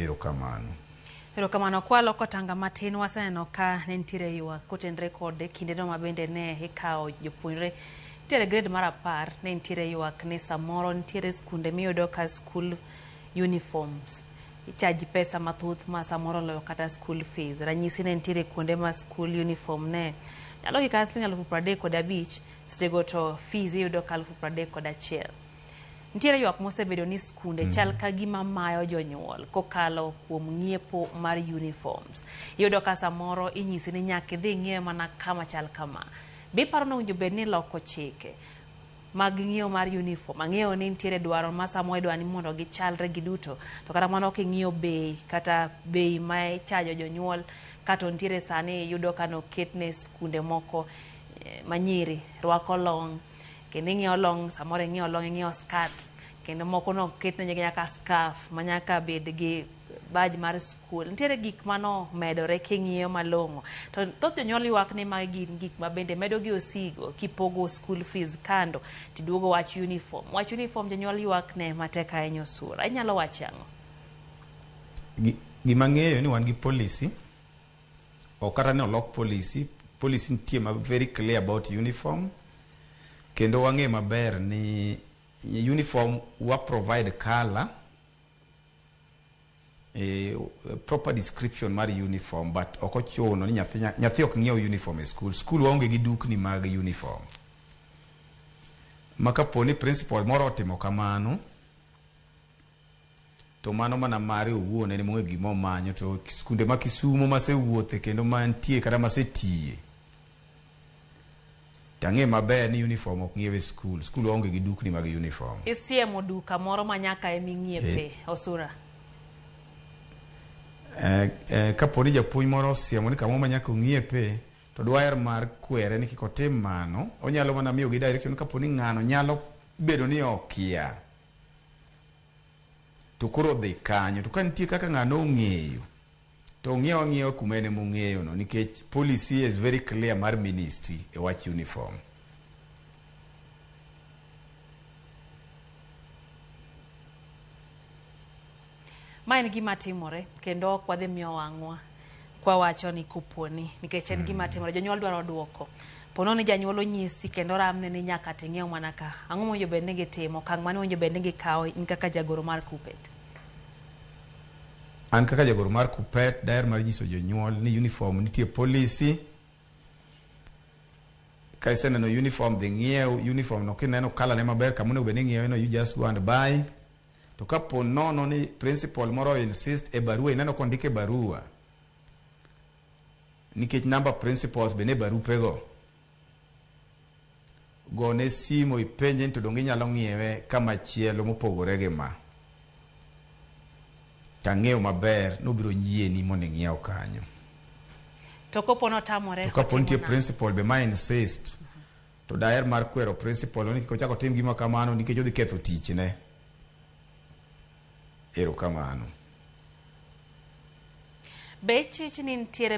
Erokamano. Erokamano. Kwaloko tanga matin, waseneno ka ne nitiere ywak kotenre kod kindeno ma bende ne ikawo jopuonjre nitiere grade mar 10, ne nitiere ywak ni samoro nitiere skunde miyudo ka school uniforms ichaji pesa mathoth ma samoro oloyo kata school fees. Ranyisi, ne nitiere kuonde ma school uniform ne nyalo gik kata siling 35,000, sechego to fees iyudo ka 31,000. Nitiere ywak mosebedo ni skunde chal ka gima mayo jonyuol kokalo kuom ng'iepo mar uniforms. Iyudo ka samoro inyisi ni nyaka idhi ing'iewe mana kama chal kama. Be iparo ni owinjo bed ni iloko chike mag ng'iewo mar uniform? Ang'eyo ni nitiere dwaro ma samoro idwa ni mondo gichalre giduto, to kata mano king'iyo bei kata bei ma ichajo jonyuol kato nitiere sani iyudo ka noketne skunde moko manyiri rwako long, kendo ing'iewo long, samoro ing'iewo long, ing'iewo skirt, kendo moko noketne nyaka scarf ma nyaka bed gi badge mar skul. Nitiere gik mano medore king'iyo malong'o. To thoth jonyuol ywak ni magi gin gik ma bende medo gi osigo kipogo school fees kando tiduogo wach uniform. Wach uniform jonyuol ywak ne matek ahinya Osura. Inyalo wacho ang'o? Gima ang'eyo ni wan gi policy, ok kata ni olok policy, policy nitie ma very clear about uniform, kendo wang'eyo maber ni uniform wa provide color, proper description mar uniform, but ok ochuno ni nyathi ok ng'iew uniform e school. School waonge gi dukni mag uniform. Ma kapo ni principal moro otimo kamano, to mano mana mare owuon en mong'eyo gima omanyo. To skunde ma Kisumo masewuothe kendo mantie kata masetiye, tang'e maber ni uniform ok ng'iew e school. School waonge gi dukni mag uniform. Isiemo duka moro ma nyaka eming'iepe Osura. Kapo ni japuonj moro osiemo ni kamoro ma nyaka ong'iepe, to dwaher mar kwere ni kik otim mano. Onyalo mana miyogi direction kapo ni ng'ano nyalo bedo ni okia, to koro dhi kanyo. To ka nitie kaka ng'ano ong'eyo, to ong'iew ang'iewa kuma en emong'eyo no, nikech policy is very clear mar ministry e wach uniform. Ma en gima timore kendo ok wadhi miyo wang'wa kwawacho ni koponi, nikech en gima timore. Jonyuol dwaro duoko. Pono ni janyuol onyisi kendo ramne ni nyaka ting'iew mana ka. Ang'o mowinjo bed ni gitimo? Okang' mane owinjo bed ni gikawo in kaka jagoro mar KUPPET? An kaka jagoro mar KUPPET daher mar nyiso jonyuol ni uniform nitie policy. Ka iseneno uniform, dhi ng'iew uniform no. Kineno colour ne maber kama onego bed ni ing'iewe no, you just go and buy. To kapo nono ni principal moro insist e barua, ineno kondik e barua, nikech number principals be ne barupego, gone simu ipenje ni to donge inyalo ng'iewe kama chielo mopogore gi ma. Tang'eyo maber nobiro yieni mondo ing'iew kanyo. To kopo notamore, To kapo nitie otimo nang'o? principal be ma insist, to daher mar kwero principal ni kik ochak otim gima kamano nikech odhi ketho tichne. Erokamano. Be ichich ni nitiere